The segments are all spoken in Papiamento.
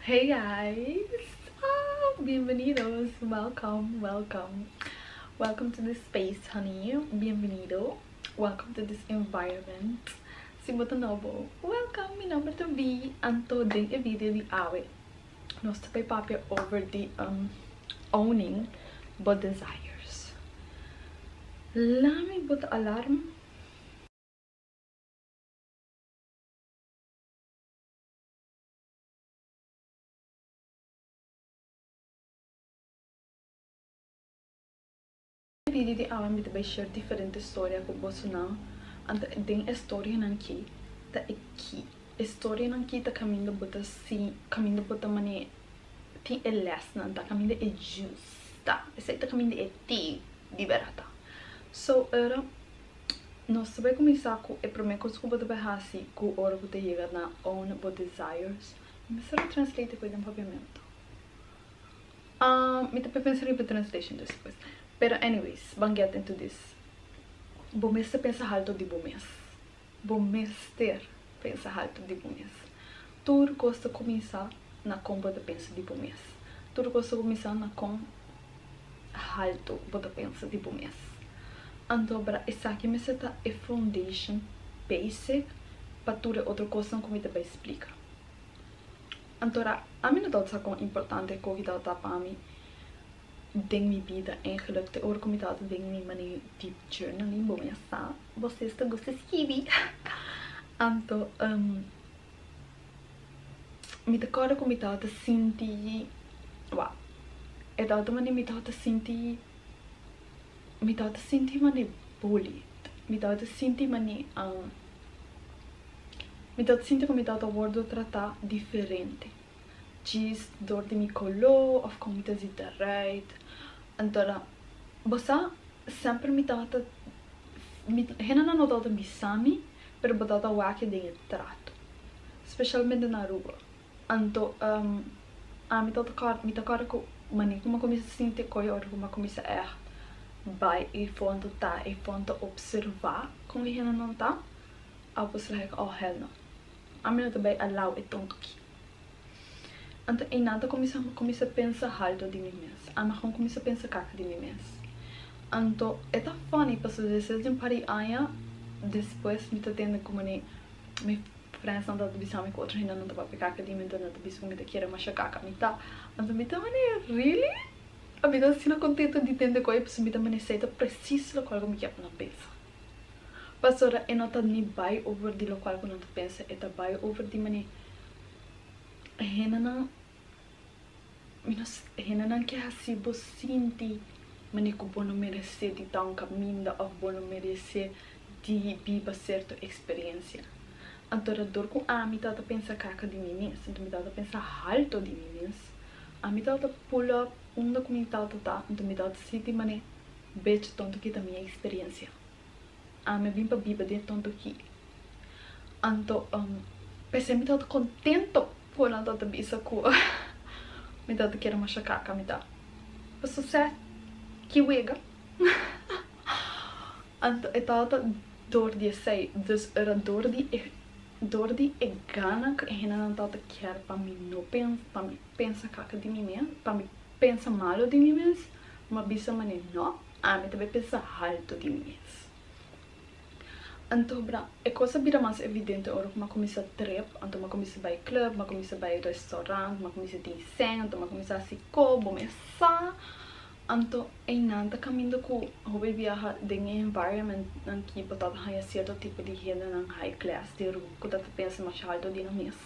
Hey guys! Ah, bienvenidos! Welcome, welcome. Welcome to this space, honey. Bienvenido. Welcome to this environment. Si bo ta nobo, welcome! Mi nomber ta Vi. Anto den e video di awe nos ta bay papia over di um, owning bo desires. Lami bota alarm. E video di awe mi ta bai share diferente storia ku bosonan, anto den e storianan ki ta e ki e storianan ki ta kaminda bo ta si kaminda bo ta mane tin e lèsnan ta kaminda e juice ta esei ta kaminda e tea di bèrdat ta so ora nos ta bai kuminsá ku e promé kos ku bo ta bai hasi ku ora bo ta yega na own bo desires mi mester a translate e kos den papiamentu. Mi ta pensa riba translation despues. Pero anyways, ban get into this. Bo mester pensa halto di bo mes. Bo mester pensa halto di bo mes. Tur kos ta kuminsá na kon bo ta pensa di bo mes. Tur kos ta kuminsá na kon halto bo ta pensa di bo mes. Anto bra esaki mester ta e foundation basic pa tur e otro kosnan ku mi ta bai splika. Antora, ami no tabata sa kon importante koki tabata pa mi den mi bida eigenlijk te ora ku mi tabata den mi manera deep journaling, bo mia sa, boso ta gusta skibi. Anto, mi ta kòrda ku mi tabata sinti, wou, e tabata manera mi tabata sinti, mi tabata sinti manera bullied, mi tabata sinti manera. Mi ta sinti ku mi tabata wòrdu tratá diferente djis dor di mi koló òf kon mi ta zita rèit. Anto bo sa semper mi tabata hendenan no tabata bisa mi pero bo tabata wak den e trato spesialmente na Aruba. Anto ami tabata kòrda mi ta kòrda ku manera ku mi a kuminsá sinti e koi ora ku mi a kuminsá ègt bai ei for anto ta ei for anto opservá kon e hendenan ta. I was like oh hell no ami no ta bay allow e tonto aki. Anto eynan ta cuminsa mi cuminsa pensa halto di mi mes ami a gewoon cuminsa pensa kaka di mi mes. Anto e ta funny pasobra despues di un par di aña despues mi ta tende como ni mi friends nan tabata bisa mi cu otro hende nan ta papia kaka di mi anto nan ta bisa cu mi ta kere masha kaka mi ta. Anto mi ta manera really? Mi ta asina contento di tende cu pasobra mi ta manera esey ta precies locual cu mi kier pa nan pensa. Pasobra e no ta ni bai over di lokual ku nan ta pensa, e ta bai over di manera hendenan, mi no sa, hendenan ke hasi bo sinti manera ku bo no meresé di ta un kaminda òf bo no meresé di biba sierto eksperensia. Anto dor ku ami tabata pensa kaka di mi mes, anto mi tabata pensa halto di mi mes, ami tabata pull up unda ku mi tabata ta, anto mi tabata sinti manera Bech tonto ki ta mi experiencia. Ami a bin pa biba den tonto ki. Anto p'esei mi tabata contento cu nan tabata bisa cu mi tabata kere masha caca mi ta. Pasobra sa ki wega. Anto e tabata door di esei. Dus era door di e door di e gana cu e hendenan tabata kier pa mi no pensa pa mi pensa caca di mi mes pa mi pensa malo di mi mes. M'a bisa manera, No, ami ta bai pensa haltu di mi mes. Anto bra, e kos a bira mas evidente ora ku m'a kuminsá trip, anto m'a kuminsá bai club, m'a kuminsá bai restaurant, m'a kuminsá tin sèn, anto m'a kuminsá hasi ko, bo mes sa. Anto einan ta kaminda ku hopi biaha den e environmentnan ki bo ta haña sierto tipo di hendenan high class di Aruba ku ta pensa masha haltu di nan mes.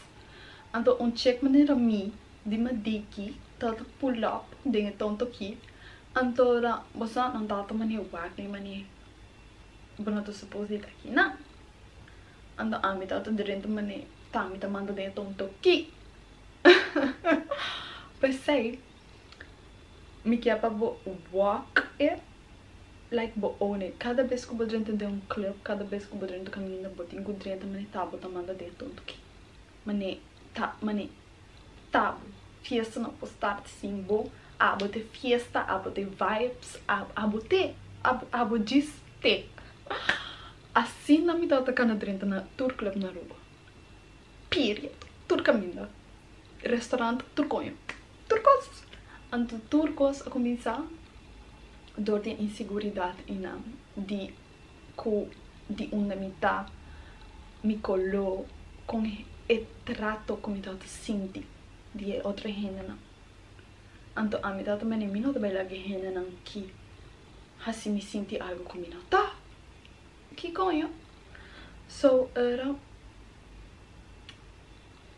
Anto un chek manera mi Di Madiki ta ta pull up den e tonto ki anto ora bo sa nan ta ta mane wak mi mane bo no ta suppose di ta aki nan anto ami ta ta drenta mane ta mi ta manda den e tonto ki pesey mi kier pa bo walk it like bo own it kada bes ku bo drenta den un club kada bes ku bo drenta kaminda bo tin ku drenta mane ta bo ta manda den e tonto ki mane ta mane Ta bo fiesta no por start sin bo, abo te fiesta, abo te vibes, abo te, abo djis te. Asina mi tabata cana drenta na tur club na Aruba. Period. Tur caminda. restaurant, tur coño. Tur cos. Anto tur cos a cuminsa door di inseguridad einan di cu di unda mi ta, mi colo, con e trato cu mi tabata sinti di e otro hendenan. Anto ami tabata mene mi no ta bay laga e hendenan ki haci mi sinti algo cu mi no ta. Ki coño? So era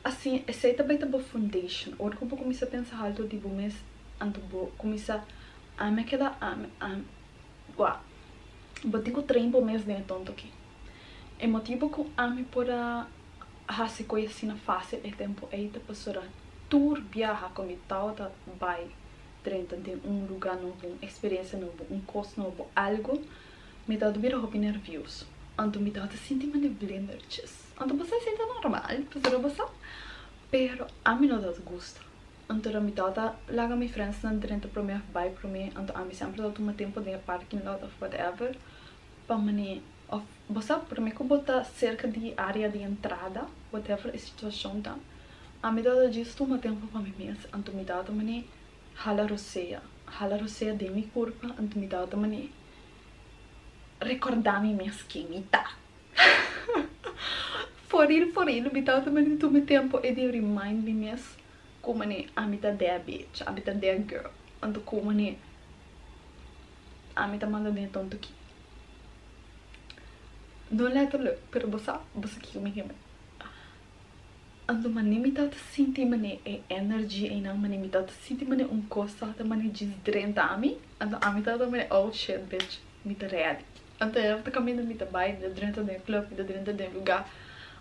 asina, esey ta bay ta bo foundation. Ora cu bo cuminsa pensa halto di bo mes, anto bo cuminsa ami a keda ami ami wak bo tin cu train bo mes den e tonto aki. E motibo cu ami por a haci coy asina facil e tempo ey ta pasobra tur biaha cu mi tabata bay drenta den un luga nobo, un experiencia nobo, un cos nobo, algo, mi tabata bira hopi nervioso. Anto mi tabata sinti manera blindertjes. Anto bo sa esey ta normal pasobra bo sa, pero ami no tabata gusta. Anto mi tabata laga mi friendsnan drenta prome of bay prome, anto ami semper tabata tuma tempo den e parking lot of whatever pa mane of bo sa prome cu bo ta cerca di area di entrada whatever e situacion ta, ami tabata djis tuma tempo pa mi mes, anto mi tabata mane hala rosea, hala rosea den mi curpa, anto mi tabata mane recorda mi mes ken mi ta. For real for real mi tabata mane tuma tempo e di remind mi mes cu mane ami ta that bitch, ami ta that girl, anto cu mane ami ta manda den e tonto aki. No letterlijk, pero bo sa, bo sa kico mi hende. Anto mane mi tabata sinti mane e energy eynan, mane mi tabata sinti mane un cos tabata mane djis drenta ami, anto ami tabata mane oh shit bitch, mi ta ready. Anto e ta caminda mi ta bay, mi ta drenta den e club, mi ta drenta den e lugar,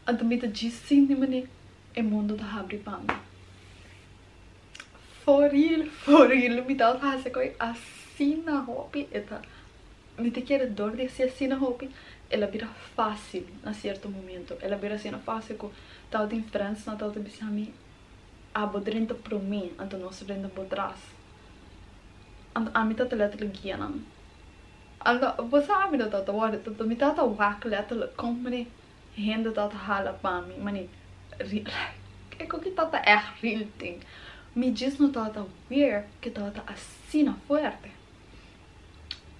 anto mi ta djis sinti mane e mundo ta habri pa mi. For real, for real, mi tabata haci coy asina hopi, e ta, mi ta kere dor di haci asina hopi, el a bira facil na cierto momento, el a bira asina facil cu tabatin friendsnan tabata bisa mi, abo drenta prome, anto nos ta drenta bo tras. Anto ami tabata letterlijk guia nan. Anto bo sa ami no tabata worry, tanto mi tabata wak letterlijk con mane hende tabata hala pa mi, mane like e koki tabata echt real thing. Mi djis no tabata aware ke tabata asina fuerte.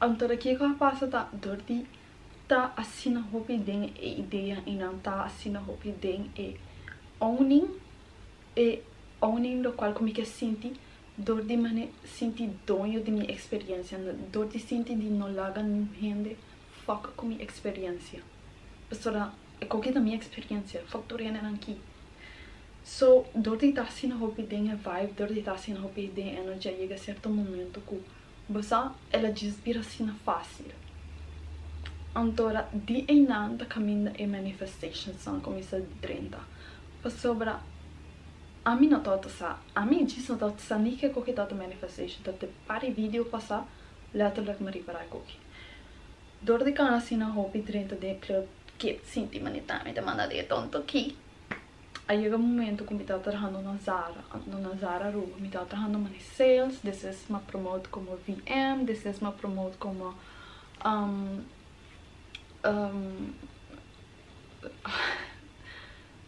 Anto de kiko a pasa ta dor di ta asina hopi den e idea y nan ta asina hopi den e owning, e owning locual cu mi ke sinti dor di mane sinti doño di mi experiencia, dor di sinti di no laga niun hende fuck cu mi experiencia. Pasobra e koki ta mi experiencia, fuck tur hendenan ki. So, dor di ta asina hopi den e vibe, dor di ta asina hopi den e energy a yega cierto momento cu bo sa el a djis bira asina facil. Antora di eynan ta caminda e manifestationsnan cuminsa drenta. Pasobra ami no tabata sa, ami djis no tabata sa ni ke koki tabata manifestation, ta te par di video pasa letterlijk mi ripara e koki. Dor di cana asina hopi drenta den e club kip sinti manita mi ta manda di e tonto ki. A yega un momento cu mi tabata trahando na Zara, anto na Zara Aruba mi tabata trahando mane sales, despues m'a promote como VM, despues m'a promote como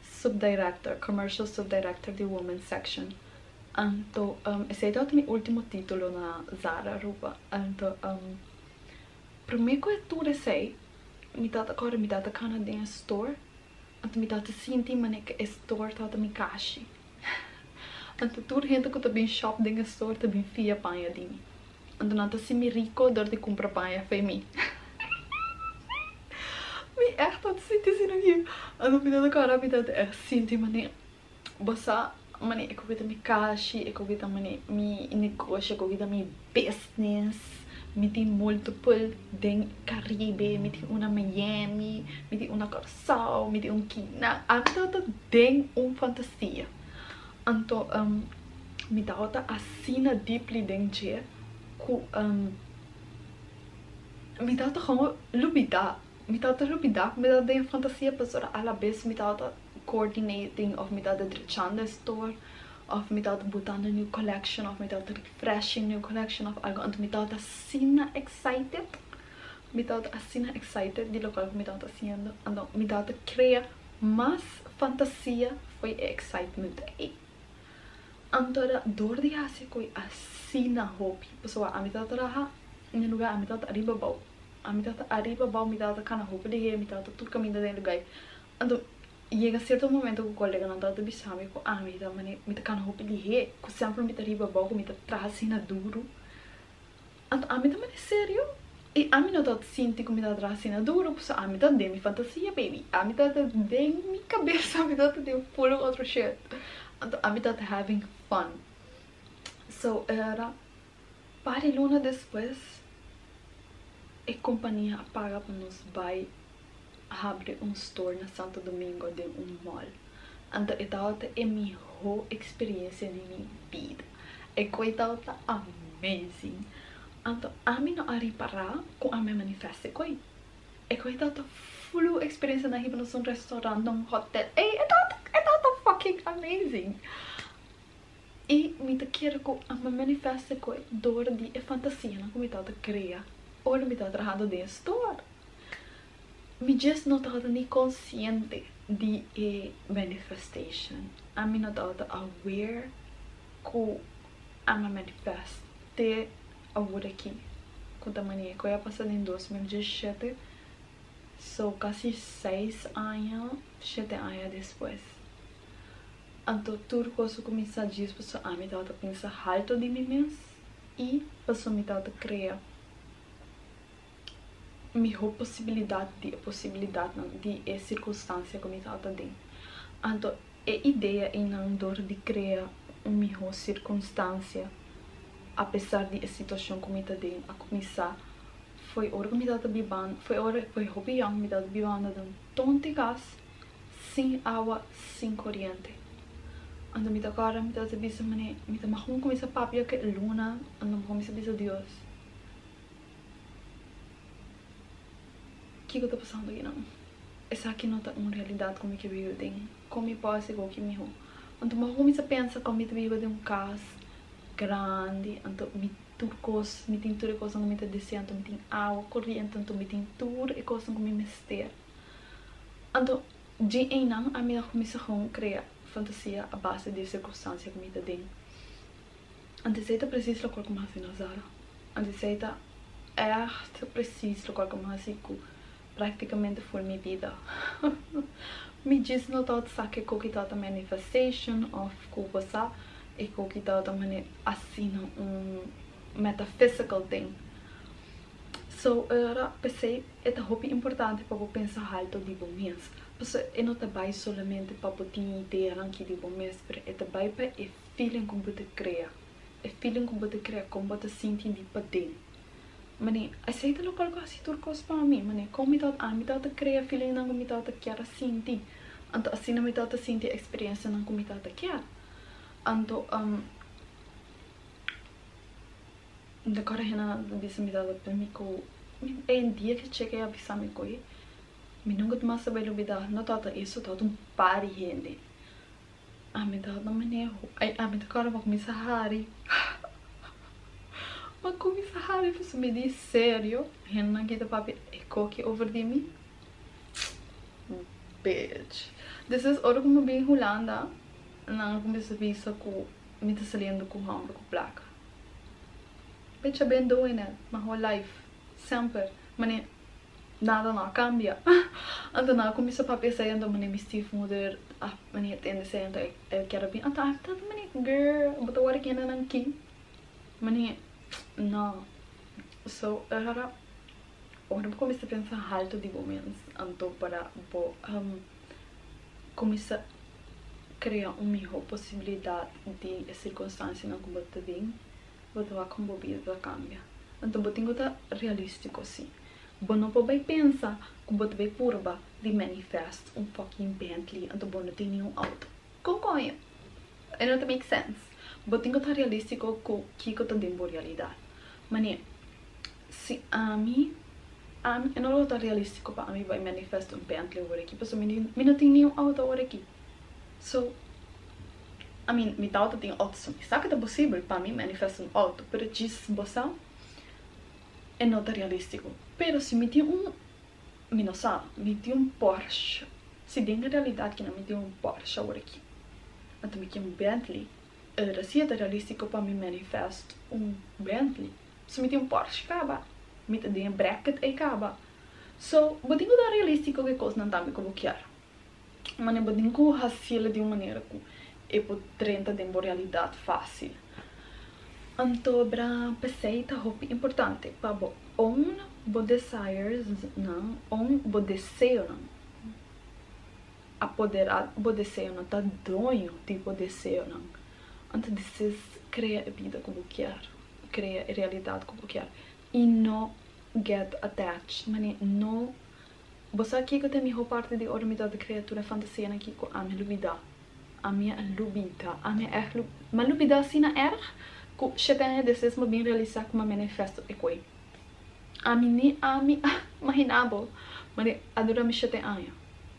subdirector, commercial subdirector di women's section. Anto esey tabata mi ultimo titulo na Zara Aruba, anto prome cu e tur esey mi tabata corda mi tabata cana den e store. Anto mi tabata sinti manera ku e store tabata mi kashi. Anto tur hende ku ta bin shop den e store ta bin fia paña di mi. Anto nan ta sinti riko dor di kumpra paña fo'i mi. Mi ègt tabata sinti asina aki. Anto mi tabata kòrda mi tabata ègt sinti manera bo sa manera e koki ta mi kashi, e koki ta manera mi negoshi, e koki ta mi business. Mi tin multiple den Caribe, mi tin un na Miami, mi tin un na Curaçao, mi tin un kina. Ami tabata den un fantasia. Anto mi tabata asina deeply den dje ku mi tabata gewoon lubida. Mi tabata lubida ku mi tabata den e fantasia pasobra alabes mi tabata coordinating of mi tabata drechando e store of mi tabata botando new collection of mi tabata refreshing new collection of algo anto mi tabata asina excited mi tabata asina excited di locual cu mi tabata haciendo anto mi tabata crea mas fantasia fo'i e excitement ey. Anto era dor di hasi koi asina hopi, pasobra ami ta traha na e lugar, ami tabata ariba abou, ami tabata ariba abou, mi tabata kana hopi lihé, mi tabata tur kaminda den e lugar ei. Anto yega sierto momento ku koleganan tabata bisa mi ku ami ta mane mi ta kana hopi lihé, ku semper mi ta riba abou, ku mi ta traha asina duru. Anto ami ta mane serio? I ami no tabata sinti ku mi tabata traha asina duru, pasobra ami ta den mi fantasia baby, ami tabata den mi kabesa, mi tabata den full otro shit. Anto ami tabata having fun. So era par di luna despues e kompania a paga pa nos bai habri un store na Santo Domingo den un mall. Anto e tabata e miho experiencia di mi bida. E koe tabata amazing. Anto ami no a ripara ku ami a manifesta e koe. E koe tabata flu experiencia nan hiba nos un restaurant, un hotel. Ey e tabata e tabata fucking amazing. I mi ta kere ku ami a manifesta e koe door di e fantasianan ku mi tabata krea ora mi tabata trahando den e store. Mi djes no tabata ni konsiente di e manifestation. Ami no tabata aware ku ami a manifest te awor aki ku ta manera ku a pasa den 2017, so kasi seis aña, shete aña despues. Anto tur kos a kuminsá djis pasobra ami tabata pensa halto di mi mes i pasobra mi tabata krea. Mihó posibilidat di e posibilidatnan di e sirkunstansia ku mi tabata den. Anto e idea einan dor di krea un mihó sirkunstansia apesar di e situashon ku mi ta den a kuminsá foi ora ku mi tabata biban foi ora foi hopi yòn mi tabata bibando den tonti kas sin awa sin koriente. Anto mi ta kòrda mi tabata bisa manera mi ta magun kuminsá papia ku e luna anto mi kuminsá bisa Dios. Kiko ta pasando akinan? Esaki no ta un realidat ku mi ke biba den. Kon mi por hasi koki mihó? Anto mi a kuminsá pensa kon mi ta biba den un kas grandi, anto mi tur kos, mi tin tur e kosnan ku mi ta desea, anto mi tin awa koriente, anto mi tin tur e kosnan ku mi mester. Anto dje einan ami a kuminsá gewoon krea fantasia a base di e sirkunstansia ku mi ta den. Anto esei ta presis lokual ku mi hasi na Zara. Anto esei ta ègt presis lokual ku mi hasi ku praktikamente ful mi bida. Mi djis no tabata sa ke koki tabata manifestation òf ku bo sa e koki tabata manera asina un metaphysical thing. So ora p'esei e ta hopi importante pa bo pensa halto di bo mes. Pasobra e no ta bai solamente pa bo tin ideanan ki di bo mes pero e ta bai pa e feeling ku bo ta krea, e feeling ku bo ta krea kon bo ta sinti di paden. Mane, esei ta lokual ku a hasi tur kos pa mi. Mane, kon mi tabata, ami tabata krea feelingnan ku mi tabata kier a sinti. Anto asina mi tabata sinti e eksperensianan ku mi tabata kier. Anto, mi ta kòrda hendenan ta bisa mi tabata pa mi ku e dia ku Cheke a bisa mi ku mi nunka mas ta bai lubida, no tabata eso, tabata un par di hende. Ami ta na maneho. Ay, ami ta kòrda mi a kuminsá hari. Mi a kuminsá hari pasobra mi di serio, hendenan ki ta papia e koki over di mi. Bitch. Despues ora ku mi bin Hulanda, nan a kuminsá bisa ku mi ta saliendo ku hòmber ku plaka. Bitch, I been doing it my whole life. Semper. Mane. Nada no a cambia. Anto nan a cuminsa papia esey anto mane mi stiefmoeder a mane tende esey anto el kier a bin anto ami ta mane girl bo ta worde kende nan ki mane no so ora ora bo cuminsa pensa halto di bo mens anto para bo cuminsa crea un miho posibilidad di e circunstancianan cu bo ta den. Bo ta wak kon bo bida ta kambia. Anto bo tin ku ta realístiko sí. Bo no por bai pensa ku bo ta bai purba di manifest un fucking Bentley anto bo no tin niun auto. Kon koño? E no ta make sense. Bo tin ku ta realístiko ku kiko ta den bo realidat. Manera, si ami, ami, e no lo ta realístiko pa ami bai manifest un Bentley awor aki pasobra mi no tin niun auto awor aki. So, I mean, mi tawata tin auto so mi sa cu ta posibel pa mi manifesta un auto, pero djis bo sa e no ta realistico. Pero si mi tin un, mi no sa, mi tin un Porsche, si den realidad kina mi tin un Porsche awor aki, anto mi kin un Bentley. Si ta realístiko pa mi manifest un Bentley. Si mi tin un Porsche kaba, mi ta den bracket ei kaba. So, bo tin ku ta realístiko ku e kosnan tambe ku bo kier. Manera bo tin ku hasié di un manera ku e por drenta den bo realidat fásil. Anto bra, p'esei ta hopi importante pa bo own bo desires nan, own bo deseonan. Apoderá bo deseonan, ta doño di bo deseonan. Anto this is krea e bida ku bo kier, krea e realidat ku bo kier i no get attached, manera no. Bo sa kiko ta e mihó parti di ora mi tabata krea tur e fantasianan aki ku ami a lubidá? Ami a lubidá, ami a ègt lubidá. Mi a lubidá asina erg ku shete aña despues mi a bin realisá ku mi a manifesta e koi. Ami ni ami a imaginá bo, manera a dura mi shete aña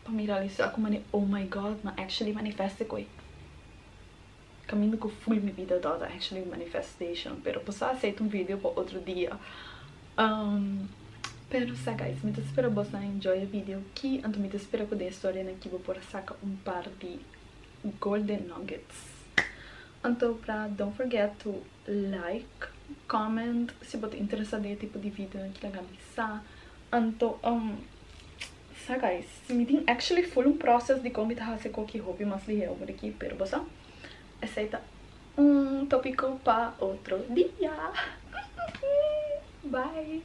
pa mi realisá ku manera oh my God, mi a actually manifesta e koi. Kaminda ku full mi bida tabata actually manifestation, pero bo sa esei ta un video pa otro dia. Pero sa guys, mi ta spera boso a enjoy e video aki, anto mi ta spera ku den e storianan aki bo por a saka un par di golden nuggets. Anto pra don't forget to like, comment si bo ta interesa den e tipo di videonan aki, laga mi sa. Anto sa guys, mi tin actually full un process di kon mi ta hasi koki hopi mas lihé over aki, pero bo sa esei ta un tópiko pa otro dia. Bye!